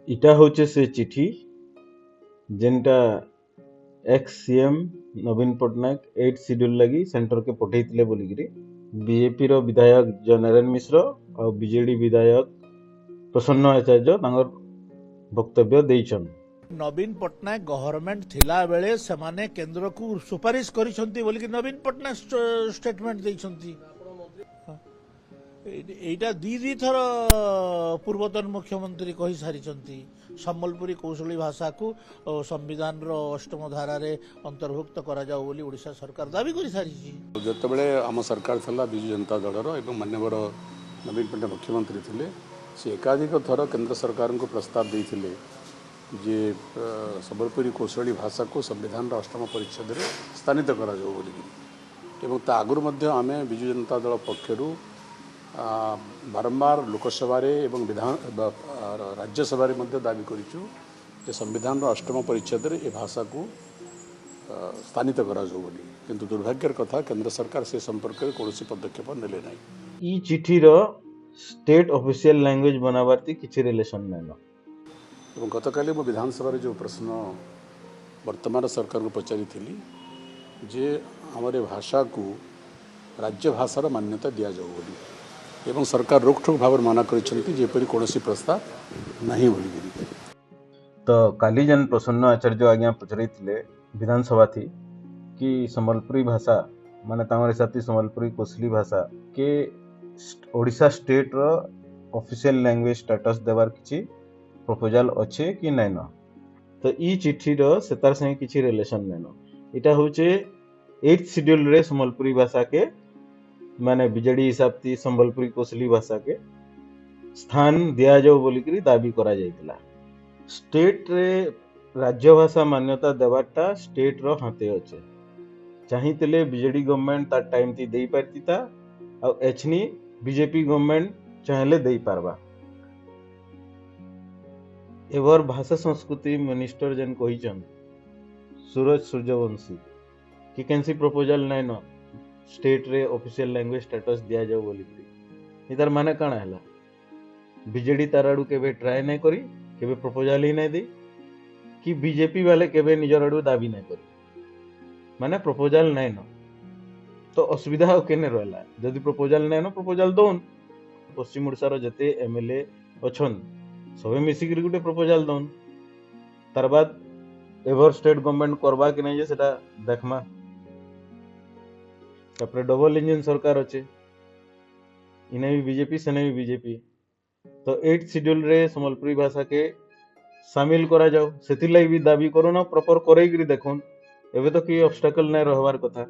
ଇଟା ହଉଛେ ସେ ଚିଠି ଯେନ୍ଟା ଏକ୍ସ ସିଏମ୍ ନବୀନ ପଟ୍ଟନାୟକ ଏଇଟ୍ ସିଡ୍ୟୁଲ୍ ଲାଗି ସେଣ୍ଟରକେ ପଠେଇଥିଲେ ବୋଲିକିରି ବିଜେପିର ବିଧାୟକ ଜୟନାରାୟଣ ମିଶ୍ର ଆଉ ବିଜେଡି ବିଧାୟକ ପ୍ରସନ୍ନ ଆଚାର୍ଯ୍ୟ ତାଙ୍କର ବକ୍ତବ୍ୟ ଦେଇଛନ୍। ନବୀନ ପଟ୍ଟନାୟକ ଗଭର୍ଣ୍ଣମେଣ୍ଟ ଥିଲାବେଳେ ସେମାନେ କେନ୍ଦ୍ରକୁ ସୁପାରିଶ କରିଛନ୍ତି ବୋଲିକି ନବୀନ ପଟ୍ଟନାୟକ ଷ୍ଟେଟମେଣ୍ଟ ଦେଇଛନ୍ତି। ଏଇଟା ଦି ଥର ପୂର୍ବତନ ମୁଖ୍ୟମନ୍ତ୍ରୀ କହିସାରିଛନ୍ତି। ସମ୍ବଲପୁରୀ କୌଶଳୀ ଭାଷାକୁ ସମ୍ବିଧାନର ଅଷ୍ଟମ ଧାରାରେ ଅନ୍ତର୍ଭୁକ୍ତ କରାଯାଉ ବୋଲି ଓଡ଼ିଶା ସରକାର ଦାବି କରିସାରିଛି। ଯେତେବେଳେ ଆମ ସରକାର ଥିଲା ବିଜୁ ଜନତା ଦଳର ଏବଂ ମାନ୍ୟବର ନବୀନ ପଟ୍ଟନାୟକ ମୁଖ୍ୟମନ୍ତ୍ରୀ ଥିଲେ, ସେ ଏକାଧିକ ଥର କେନ୍ଦ୍ର ସରକାରଙ୍କୁ ପ୍ରସ୍ତାବ ଦେଇଥିଲେ ଯେ ସମ୍ବଲପୁରୀ କୌଶଳୀ ଭାଷାକୁ ସମ୍ବିଧାନର ଅଷ୍ଟମ ପରିଚ୍ଛେଦରେ ସ୍ଥାନିତ କରାଯାଉ ବୋଲିକିରି। ଏବଂ ତା ଆଗରୁ ମଧ୍ୟ ଆମେ ବିଜୁ ଜନତା ଦଳ ପକ୍ଷରୁ ବାରମ୍ବାର ଲୋକସଭାରେ ଏବଂ ବିଧାନ ରାଜ୍ୟସଭାରେ ମଧ୍ୟ ଦାବି କରିଛୁ ଯେ ସମ୍ବିଧାନର ଅଷ୍ଟମ ପରିଚ୍ଛେଦରେ ଏ ଭାଷାକୁ ସ୍ଥାନିତ କରାଯାଉ ବୋଲି। କିନ୍ତୁ ଦୁର୍ଭାଗ୍ୟର କଥା, କେନ୍ଦ୍ର ସରକାର ସେ ସମ୍ପର୍କରେ କୌଣସି ପଦକ୍ଷେପ ନେଲେ ନାହିଁ। ଇ ଚିଠିର ଷ୍ଟେଟ୍ ଅଫିସିଆଲ ଲାଙ୍ଗୁଏଜ ବନାବାର କିଛି ରିଲେସନ ନାଇଁନ। ଏବଂ ଗତକାଲି ମୁଁ ବିଧାନସଭାରେ ଯେଉଁ ପ୍ରଶ୍ନ ବର୍ତ୍ତମାନ ସରକାରଙ୍କୁ ପଚାରିଥିଲି ଯେ ଆମର ଏ ଭାଷାକୁ ରାଜ୍ୟ ଭାଷାର ମାନ୍ୟତା ଦିଆଯାଉ ବୋଲି, ଏବଂ ସରକାର ରୋକଠୋକ ଭାବରେ ମନା କରିଛନ୍ତି ଯେପରି କୌଣସି ପ୍ରସ୍ତାବ ନାହିଁ ବୋଲିକିରି। ତ କାଲି ଯେନ୍ ପ୍ରସନ୍ନ ଆଚାର୍ଯ୍ୟ ଆଜ୍ଞା ପଚାରିଥିଲେ ବିଧାନସଭା ଥି କି ସମ୍ବଲପୁରୀ ଭାଷା ମାନେ ତାଙ୍କର ହିସାବ ସମ୍ବଲପୁରୀ କୋଶଲି ଭାଷା କେ ଓଡ଼ିଶା ଷ୍ଟେଟ୍ର ଅଫିସିଆଲ ଲାଙ୍ଗୁଏଜ ଷ୍ଟାଟସ୍ ଦେବାର କିଛି ପ୍ରପୋଜାଲ ଅଛେ କି ନାଇଁ ନ, ତ ଇ ଚିଠିର ସେତାର ସାଙ୍ଗେ କିଛି ରିଲେସନ ନାଇଁନ। ଏଇଟା ହଉଛେ ଏଇଟ୍ ସିଡ୍ୟୁଲରେ ସମ୍ବଲପୁରୀ ଭାଷାକେ ମାନେ ବିଜେଡି ହିସାବ ଥି ସମ୍ବଲପୁରୀ କୋଶଲି ଭାଷାକେ ସ୍ଥାନ ଦିଆଯାଉ ବୋଲିକିରି ଦାବି କରାଯାଇଥିଲା। ଷ୍ଟେଟ୍ରେ ରାଜ୍ୟ ଭାଷା ମାନ୍ୟତା ଦେବାରଟା ଷ୍ଟେଟ୍ର ହାତେ ଅଛେ। ଚାହିଁଥିଲେ ବିଜେଡି ଗଭର୍ଣ୍ଣମେଣ୍ଟ ତାର ଟାଇମ୍ ଥି ଦେଇ ପାରିଥିତା, ଆଉ ଏଛନି ବିଜେପି ଗଭର୍ଣ୍ଣମେଣ୍ଟ ଚାହିଁଲେ ଦେଇପାରବା। ଏଭର ଭାଷା ସଂସ୍କୃତି ମିନିଷ୍ଟର ଯେନ୍ କହିଛନ୍ ସୁରଜ ସୂର୍ଯ୍ୟବଂଶୀ କି କେନ୍ସି ପ୍ରପୋଜାଲ ନାଇଁ ନ ଷ୍ଟେଟ୍ରେ ଅଫିସିଆଲ ଲାଙ୍ଗୁଏଜ ଷ୍ଟାଟସ୍ ଦିଆଯାଉ ବୋଲିକିରି, ଏତାର ମାନେ କାଣା ହେଲା? ବିଜେଡି ତାର ଆଡ଼ୁ କେବେ ଟ୍ରାଏ ନାଇଁ କରି, କେବେ ପ୍ରପୋଜାଲ ହିଁ ନାଇଁ ଦେଇ, କି ବିଜେପି ବାଲେ କେବେ ନିଜର ଆଡ଼ୁ ଦାବି ନାଇଁ କରି, ମାନେ ପ୍ରପୋଜାଲ ନାଇଁ ନ। ତ ଅସୁବିଧା ଆଉ କେନେ ରହିଲା? ଯଦି ପ୍ରପୋଜାଲ ନାଇଁ ନ, ପ୍ରପୋଜାଲ ଦଉନ୍। ପଶ୍ଚିମ ଓଡ଼ିଶାର ଯେତେ ଏମଏଲଏ ଅଛନ୍ ସବେ ମିଶିକିରି ଗୋଟେ ପ୍ରପୋଜାଲ ଦଉନ୍, ତାର ବାଦ ଏଭର ଷ୍ଟେଟ୍ ଗଭର୍ଣ୍ଣମେଣ୍ଟ କରବା କି ନାଇଁ ଯେ ସେଟା ଦେଖମା। ତାପରେ ଡବଲ ଇଞ୍ଜିନ ସରକାର ଅଛେ, ଇନେ ବି ବିଜେପି ସେନେ ବି ବିଜେପି। ତ ଏଇଟ୍ ସିଡ୍ୟୁଲରେ ସମ୍ବଲପୁରୀ ଭାଷାକେ ସାମିଲ କରାଯାଉ, ସେଥିର୍ଲାଗି ବି ଦାବି କରୁନ, ପ୍ରପର କରେଇକିରି ଦେଖୁନ୍। ଏବେ ତ କି ଅବଷ୍ଟାକଲ ନାଇଁ ରହିବାର କଥା।